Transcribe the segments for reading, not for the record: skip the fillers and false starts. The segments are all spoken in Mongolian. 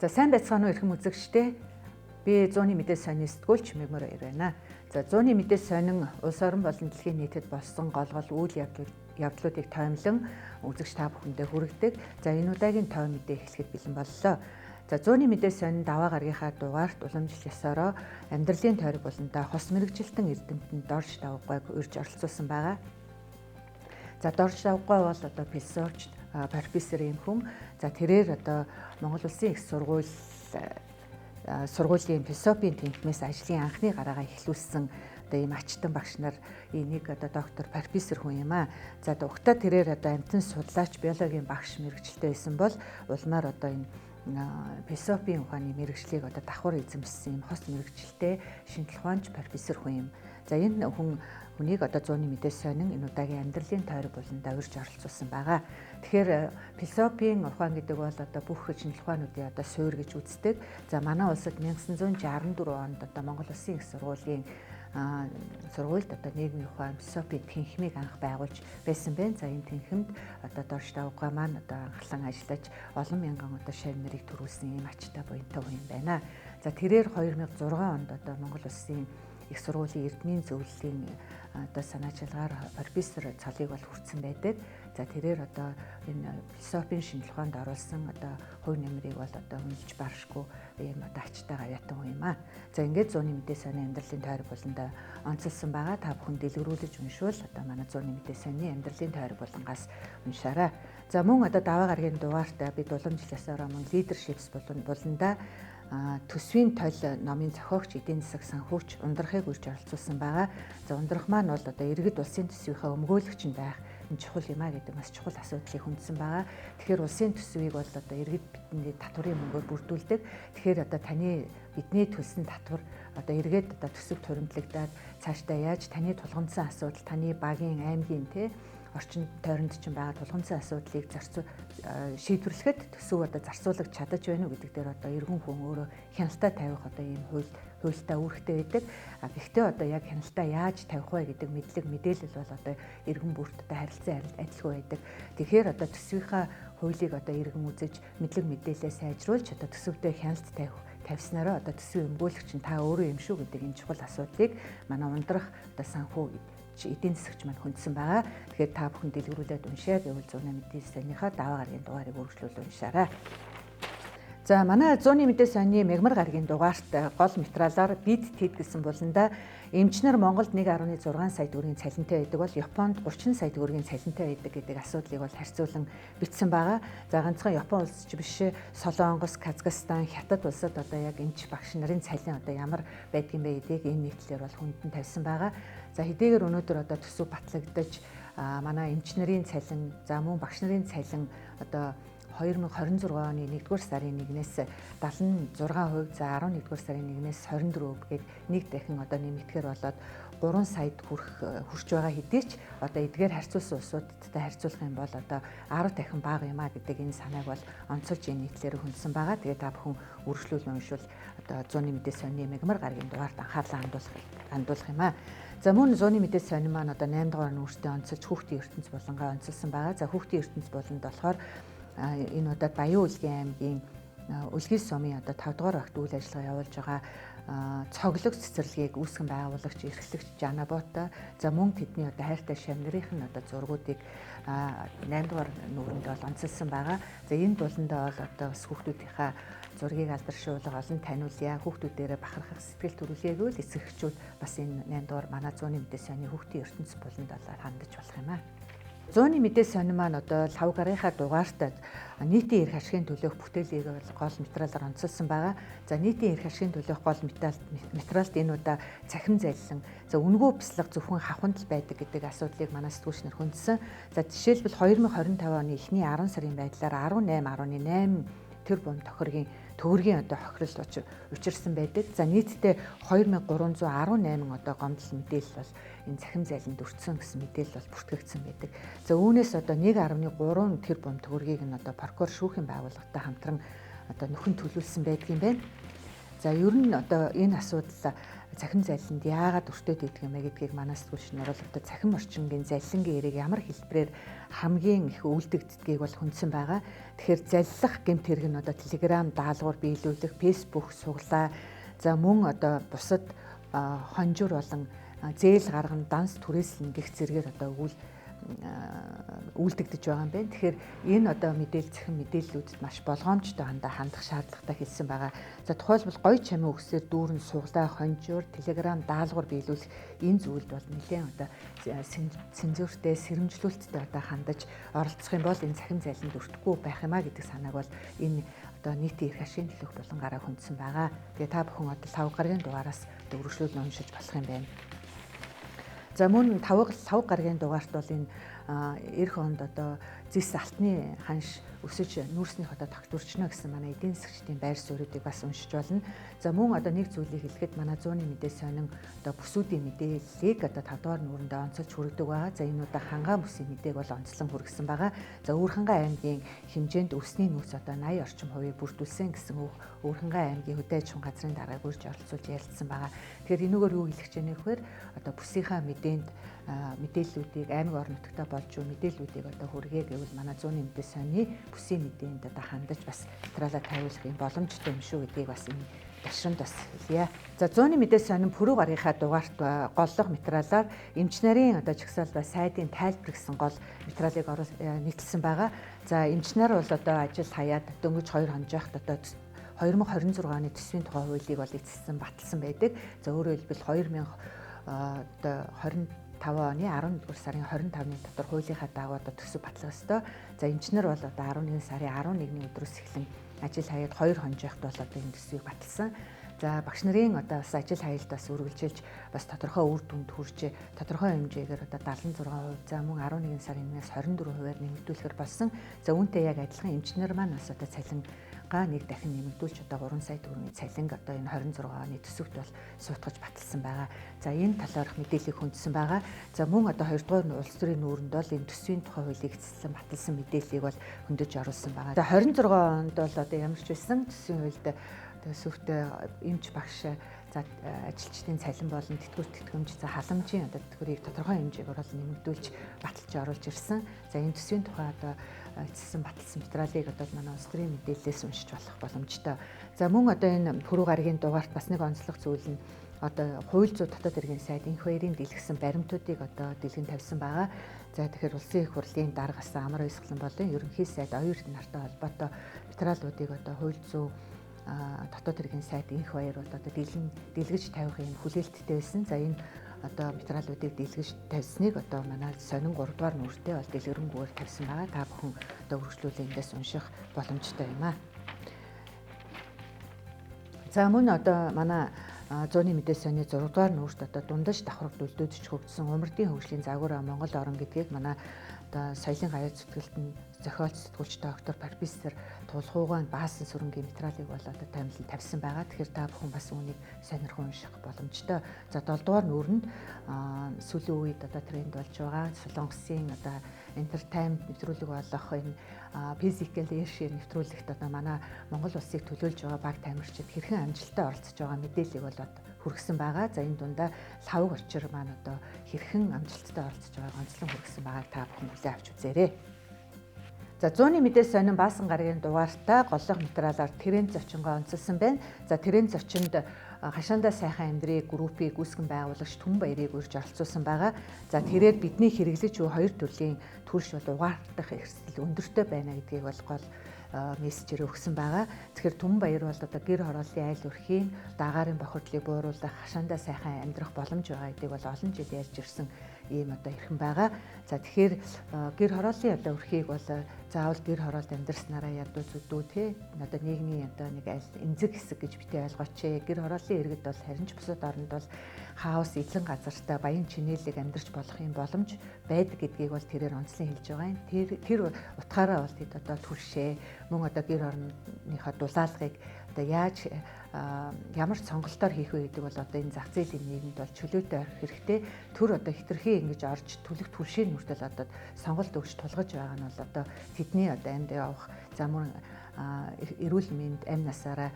За сайн байцгаана уу эрхэм үзэгчдээ. Би зууны мэдээ сонины сэтгүүлч Мэгмөр Баяр байна. За зууны мэдээ сонин улс орон болон дэлхийн нийтэд болсон гол гол үйл явдлуудыг тоомлон үзэгч та бүхэндээ хүргэдэг. За энэ удаагийн тоо мэдээ эхлэхэд бэлэн боллоо. За зууны мэдээ сонин даваа гаргийнхаа дугаарт уламжлал ёсороо амьдралын тойрог буландаа хос мэрэгжилтэн эрдэмтэн Дорж Давгайг урьж оролцуулсан байгаа. За Дорж Давгай бол одоо философч, профессор юм хүн. За тэрээр одоо Монгол Улсын их сургууль сургуулийн философийн тэнхмээс ажлын анхны гараагаа эхлүүлсэн одоо ийм ачтан багш нар энийг одоо доктор профессор хүн юм аа. За угтаа тэрээр одоо амтан судлаач, биологийн багш мэрэгчлээ байсан бол улмаар одоо энэ философийн ухааны мэрэгжлийг одоо давхар эзэмшсэн юм хос мэрэгчлээ шинжлэх ухаанч профессор хүн юм. За энэ хүн хүнийг одоо зууны мэдээ сонин энэ удаагийн амьдралын тойрог буландаа урьж оролцуулсан байгаа. Тэгэхээр философийн ухаан гэдэг бол одоо бүх шинжлэх ухаануудын одоо суурь гэж үздэг. За манай улсад 1964 онд одоо Монгол Улсын их сургуулийн сургуульд одоо нийгмийн ухаан, философийн тэнхимийг анх байгуулж байсан байна. За энэ тэнхимд одоо Дорж Давгай маань одоо анхлан ажиллаж олон мянган одоо шавь нарыг төрүүлсэн ийм ачтай буянтай хүн юм байна. За тэрээр 2006 онд одоо Монгол Улсын их сургуулийн эрдмийн зөвлөлийн одоо санаачилгаар профессор цолыг бол хүртсэн байдаг. За тэрээр одоо энэ философийн шинжлэх ухаанд оруулсан одоо хувь нэмрийг бол одоо үнэлж баршгүй ийм одоо ачтай гавьяатан хүн юм аа. За ингээд зууны мэдээ сонины амьдралын тойрог буландаа онцолсон байгаа. Та бүхэн дэлгэрүүлж уншвал одоо манай зууны мэдээ сонины амьдралын тойрог булангаас уншаарай. За мөн одоо даваа гарагийн дугаартай бид уламжлалсаараа мөн лидершипс буландаа төсвийн толь номын зохиогч эдийн засаг санхүүч Ундрахыг үрж оролцуулсан байгаа. За Ундрах маань бол одоо иргэд улсын төсвийнхээ өмгөөлөгч нь байх энэ чухал юм а гэдэг бас чухал асуудлыг хүндсэн байгаа. Тэгэхээр улсын төсвийг бол одоо иргэд бидний татварын мөнгөөр бүрдүүлдэг. Тэгэхээр одоо таны бидний төлсөн татвар одоо эргээд одоо төсөв хуримтлагдаад цаашдаа яаж таны тулгамдсан асуудал, таны багийн, аймгийн те орчин тойронд чинь байгаа тулгамдсан асуудлыг шийдвэрлэхэд төсөв одоо зарцуулагч чадаж байна уу гэдэг дээр одоо эргэн хүн өөрөө хяналтаа тавих одоо ийм хуультай үүрэгтэй байдаг. А гэхдээ одоо яг хяналтаа яаж тавих вэ гэдэг мэдлэг мэдээлэл бол одоо эргэн бүрт одоо харилцан адилгүй байдаг. Тэгэхээр одоо төсвийнхаа хуулийг одоо эргэн үзэж мэдлэг мэдээлэлээ сайжруулж одоо төсөвдөө хяналт тавьснараа одоо төсвийн өмгөөлөгч нь та өөрөө юм шүү гэдэг энэ чухал асуудлыг манай Ундрах одоо санхүү эдийн засагч маань хөндсөн байгаа. Тэгэхээр та бүхэн дэлгэрүүлээд уншаа гэвэл зууны мэдээ сонийнхаа даваа гарагийн дугаарыг үргэлжлүүл уншаарай. За манай зууны мэдээ сонины мягмар гарагийн дугаарт гол материалаар бид тэд гэсэн буландаа эмчнэр Монголд 1.6 сая төгрөгийн цалинтай байдаг бол Японд 30 сая төгрөгийн цалинтай байдаг гэдэг асуудлыг бол харьцуулан бичсэн байгаа. За ганцхан Япон улс ч биш Солонгос, Казахстан, Хятад улсад одоо яг эмч багш нарын цалин одоо ямар байдгийн бэ гэдгийг энэ нийтлэлээр бол хүндэн тавьсан байгаа. За хэдийгээр өнөөдөр одоо төсөв батлагдаж манай эмч нарын цалин, за мөн багш нарын цалин одоо 2026 оны 1-р сарын 1-ээс 76%, за 11-р сарын 1-ээс 24% гээд нэг дахин одоо нэмэгдэхээр болоод 3 саяд хүрч байгаа хэдий ч одоо эдгээр харьцуулсан улсуудтай харьцуулах юм бол одоо 10 дахин бага юм а гэдэг энэ санааг бол онцолж энэ нийтлэлээр хөндсөн байгаа. Тэгээ та бүхэн үргэлжлүүл уншвал одоо зууны мэдээ сонины мягмар гарагийн дугаарт анхаарлаа хандуулах юм а. За мөн зууны мэдээ сонин маань одоо 8 дугаар нүүртээ онцолж хүүхдийн ертөнц булангаа онцолсон байгаа. За хүүхдийн ертөнц буланд болохоор энэ удаад Баян-Үлгийн аймгийн Үлгий сумын одоо 5 дугаар багт үйл ажиллагаа явуулж байгаа цоглог цэцэрлэгийг үүсгэн байгуулагч, эрхлэгч Жанабота, за мөн тэдний одоо хайртай шавь нарын нь одоо зургуудыг 8 дугаар нүүрэнд бол онцолсон байгаа. За энэ буландаа бол одоо бас хүүхдүүдийнхаа зургийг алдаршуулга олон таниулъя, хүүхдүүдээрээ бахархах сэтгэл төрүүлье гэвэл эцэг эхчүүд бас энэ 8 дугаар манай зууны мэдээ сонины хүүхдийн ертөнц буланд бол хандаж болох юм аа. Зууны мэдээ сонин маань одоо лав гарынхаа дугаартай нийтийн эрх ашигын төлөөх бүтээлийг бол гол материалаар онцолсон байгаа. За нийтийн эрх ашигын төлөөх гол материалд энэ удаа цахим заллан, за үнэгүй бяцлаг зөвхөн хавханд л байдаг гэдэг асуудлыг манай сэтгүүлч нар хөндсөн. За жишээлбэл 2025 оны эхний 10 сарын байдлаар 18.8 тэрбум төгрөгийн одоо хохирол учирсан байдаг. За нийтдээ 2318 одоо гомдол мэдээлэл бол энэ цахим зайланд өртсөн гэсэн мэдээлэл бол бүртгэгдсэн байдаг. За үүнээс одоо 1.3 тэрбум төгрөгийг нь одоо прокурор шүүхийн байгууллагатай хамтран одоо нөхөн төлүүлсэн байдаг юм байна. За ер нь одоо энэ асуудал цахим заллинд яагаад өртөөд идэх юм бэ гэдгийг манай сэтгүүлч нар бол одоо цахим орчингийн заллингийн эрийг ямар хэлбэрээр хамгийн их үйлдэгддгийг бол хүндсэн байгаа. Тэгэхээр заллах гэмт хэрэг нь одоо Telegram даалгавар биелүүлэх, Facebook суглаа, за мөн одоо бусад хонжуур болон зээл гарган данс түрээслэн гэх зэрэгээр одоо үйлдэгдэж байгаа юм байна. Тэгэхээр энэ одоо мэдээлэл цахим мэдээллүүдэд маш болгоомжтой хандах шаардлагатай хэлсэн байгаа. За тухайлбал гоё чамин үгсээр дүүрэн суглаа, хонжуур, Telegram даалгавар биелүүлэх энэ зүйлд бол нэлээд одоо цензуртэй, сэрэмжлүүлэлттэй одоо хандаж оролцох юм бол энэ цахим зайланд өртөхгүй байх юм а гэдэг санааг бол энэ одоо нийтийн эрх ашигын төлөөх булан гараа хүндсэн байгаа. Тэгээ та бүхэн одоо 5 гарагийн дугаараас өргөжлүүлэн уншиж болох юм байна. За мөн 5 гарагийн дугаарт бол энэ эх онд одоо зэс алтны ханш өсөж нүүрснийх одоо тогтворчно гэсэн манай эдийн засгчдын байр суурьуудыг бас уншиж болно. За мөн одоо нэг зүйлийг хэлэхэд манай зууны мэдээ сонин одоо бүсүүдийн мэдээллийг одоо 5 дугаар нүүрэндээ онцолж хүргэдэг байгаа. За энэ удаа Хангаа бүсийн мэдээг бол онцлон хүргэсэн байгаа. За Өвөрхангай аймгийн хэмжээнд өвсний нүүрс одоо 80 орчим хувийг бүрдүүлсэн гэсэн Өвөрхангай аймгийн хөдөө аж ахуйн газрын даргаыг урьж оролцуулж ярилцсан байгаа. Тэгэхээр энүүгээр юу хэлэх гэж байна гэхээр одоо бүсийнхаа мэдээнд мэдээллүүдийг аймаг орон нутагтаа болж буй мэдээллүүдийг одоо хүргэе гэвэл манай зууны мэдээ сонины бүсийн мэдээнд одоо хандаж бас материалаа тавиулах юм боломжтой юм шүү гэдгийг бас энэ ташрамд бас хэлье. За зууны мэдээ сонин пүрэв гаргийнхаа дугаарт голлох материалаар эмч нарын одоо жагсаал ба сайдын тайлбар гэсэн гол материалыг нийтэлсэн байгаа. За эмч нар бол одоо ажил хаяад дөнгөж 2 хонжоохт одоо 2026 оны төсвийн тухай хуулийг бол эцэслэн баталсан байдаг. За өөрөөр хэлбэл 2025 оны 11-р сарын 25-ны дотор хуулийнхаа дагуу одоо төсөв батлах ёстой. За эмч нар бол одоо 11 сарын 11-ний өдрөөс эхлэн ажил хаяад 2 хонжоохт бол одоо энэ төсвийг баталсан. За багш нарын одоо бас ажил хайлт бас үргэлжилж бас тодорхой үр дүнд хүрч тодорхой хэмжээгээр одоо 76%, за мөн 11 сарын 1-ээс 24%-аар нэмэгдүүлэхээр болсон. За үүнтэй яг адилхан эмч нар маань бас одоо цалингаа нэг дахин нэмэгдүүлж одоо 3 сая төгрөгийн цалинг одоо энэ 26 оны төсөвт бол суутгаж баталсан байгаа. За энэ талаарх мэдээллийг хүндсэн байгаа. За мөн одоо 2 дугаар улс төрийн нүүрэнд бол энэ төсвийн тухай хуулийг эцэслэн баталсан мэдээллийг бол хөндөж оруулсан байгаа. За 26 онд бол одоо ямар ч байсан төсвийн хуульд төсөвт эмч багш за ажилчдын цалин болон тэтгэвэр тэтгэмж за халамжийн одоо тэтгэврийг тодорхой хэмжээгээр бол нэмэгдүүлж баталж оруулж ирсэн. За энэ төсвийн тухай одоо эцэслэн баталсан материалыг одоо манай улс төрийн мэдээллээс уншиж болох боломжтой. За мөн одоо энэ пүрэв гарагийн дугаарт бас нэг онцлог зүйл нь одоо хууль зүйн дотоод хэргийн сайд инх баярын дэлгэсэн баримтуудыг одоо дэлгэн тавьсан байгаа. За тэгэхээр улсын их хурлын даргаас амар уясгалан болон ерөнхий сайд оюун эрдэнэ нартай холбоотой материалуудыг одоо хууль зүйн дотоод хэргийн сайд инх баяр бол одоо дэлгэж тавих юм хүлээлттэй байсан. За энэ одоо материалуудыг дэлгэж тавьсныг одоо манай сонин 3 дугаар нүүртээ бол дэлгэрэнгүйгээр тавьсан байгаа. Та бүхэн одоо үргэлжлүүлэн эндээс унших боломжтой юм аа. За мөн одоо манай зууны мэдээ сонины 6 дугаар нүүрт одоо дундаж давхаргад үлдөөдөж хөгжсөн умардын хөгжлийн загвар Монгол орн гэдгийг манай одоо соёлын гаяа зүтгэлт нь зохиолч сэтгүүлч доктор профессор Тулхуугаан Баасан сүрэнгийн материалыг бол одоо таймлан тавьсан байгаа. Тэгэхээр та бүхэн бас үүнийг сонирхон унших боломжтой. За 7 дугаар нүүрэнд сүүлийн үед одоо тренд болж байгаа Солонгосын одоо entertainment нэвтрүүлэг болох энэ Physical Asia нэвтрүүлэгт одоо манай Монгол улсыг төлөөлж байгаа баг тамирчид хэрхэн амжилттай оролцож байгаа мэдээллийг бол хүргэсэн байгаа. За энэ дундаа лавг очир маань одоо хэрхэн амжилттай оролцож байгааг онцлон хүргэсэн байгааг та бүхэн хүлээн авч үзээрэй. За зууны мэдээ сонин Баасан гарагийн дугаартаа голлох материалаар Тэрэн зочингоо онцолсон байна. За Тэрэн зочинд хашаандаа сайхан амьдрыг группийг үүсгэн байгуулагч Түн Баярыг урьж оролцуулсан байгаа. За тэрээр бидний хэрэглэж буй хоёр төрлийн төрш бол угаардах эрсдэл өндөртэй байна гэдгийг бол гол мессежээр өгсөн байгаа. Тэгэхээр Түн Баяр бол одоо гэр хорооллын айл өрхийн дагаарын бохирдлыг бууруулах, хашаандаа сайхан амьдрах боломж байгаа гэдгийг бол олон жил ярьж ирсэн ийм одоо хэрхэн байгаа. За тэгэхээр гэр хорооллын одоо өрхийг бол заавал гэр хороолд амьдарснараа ядуу зүдүү те одоо нийгмийн одоо нэг аль эмзэг хэсэг гэж битгий ойлгооч. Гэр хорооллын иргэд бол харин ч бусад оронд бол хаос эдлэн газартай баян чинээлэг амьдарч болох юм боломж байдаг гэдгийг бол тэрээр онцлон хэлж байгаа юм. Тэр утгаараа бол тэд одоо түлшээ мөн одоо гэр орныхоо дулаалгыг одоо яаж ямар сонголтоор хийх вэ гэдэг бол одоо энэ зах зээлийн нийгэмд бол чөлөөтэй орох хэрэгтэй. Төр одоо хитрхи ингэж орж түлх түлшийн хүртэл одоо сонголт өгч тулгаж байгаа нь бол одоо тэдний одоо амьд явах за мөн эрүүл мэнд амь насаараа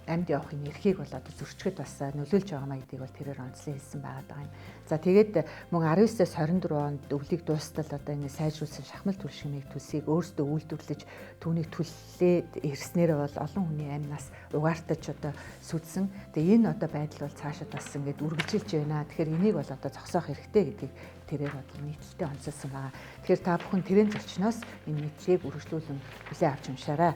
амьд явахын эрхийг бол одоо зөрчихэд бас нөлөөлж байгаа маа гэдгийг бол тэрээр онцлон хэлсэн байгаа даа юм. За тэгээд мөн 19-ээс 24 онд өвлийг дуустал одоо ингэ сайжруулсан шахмал түлшмийг төлсийг өөрсдөө үйлдвэрлэж түүнийг түллээд ирснээр бол олон хүний амь нас угаартаж одоо сүдсэн. Тэгээ энэ одоо байдал бол цаашид бас ингээд үргэлжилж байна. Тэгэхээр энийг бол одоо зогсоох хэрэгтэй гэдгийг тэрээр бол нийтлэлтэй онцолсон байгаа. Тэгэхээр та бүхэн тэрэн зочноос энэ нийтлэлийг үргэлжлүүлэн хүлээн авч уншаарай.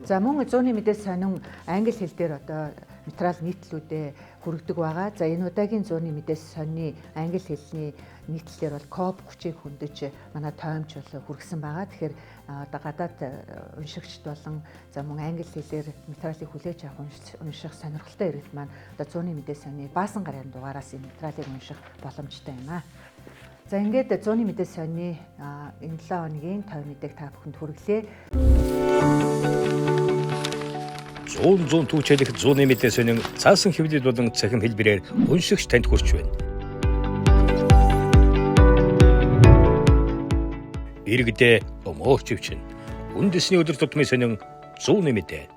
За мөн зууны мэдээ сонин англи хэл дээр одоо материал нийтлүүдээ хүргэдэг байгаа. За энэ удаагийн зууны мэдээ сонины англи хэлний нийтлэлээр бол COP 30-ыг хөндөж манай тоомч бол хүргэсэн байгаа. Тэгэхээр одоо гадаад уншигчд болон за мөн англи хэлээр материалыг хүлээж авах унших сонирхолтой иргэд маань одоо зууны мэдээ сонины баасан гарын дугаараас энэ материалыг унших боломжтой юм аа. За ингээд зууны мэдээ сонины энэ 7 хоногийн той мэдээг та бүхэнд хүргэлээ. 100 100 түүчэлэх зууны мэдээ сонин цаасан хэвлэл болон цахим хэлбэрээр уншигч танд хүрч байна. Иргэдээ өмөөрчвчин. Үндэсний өдөр тутмын сонин зууны мэдээ.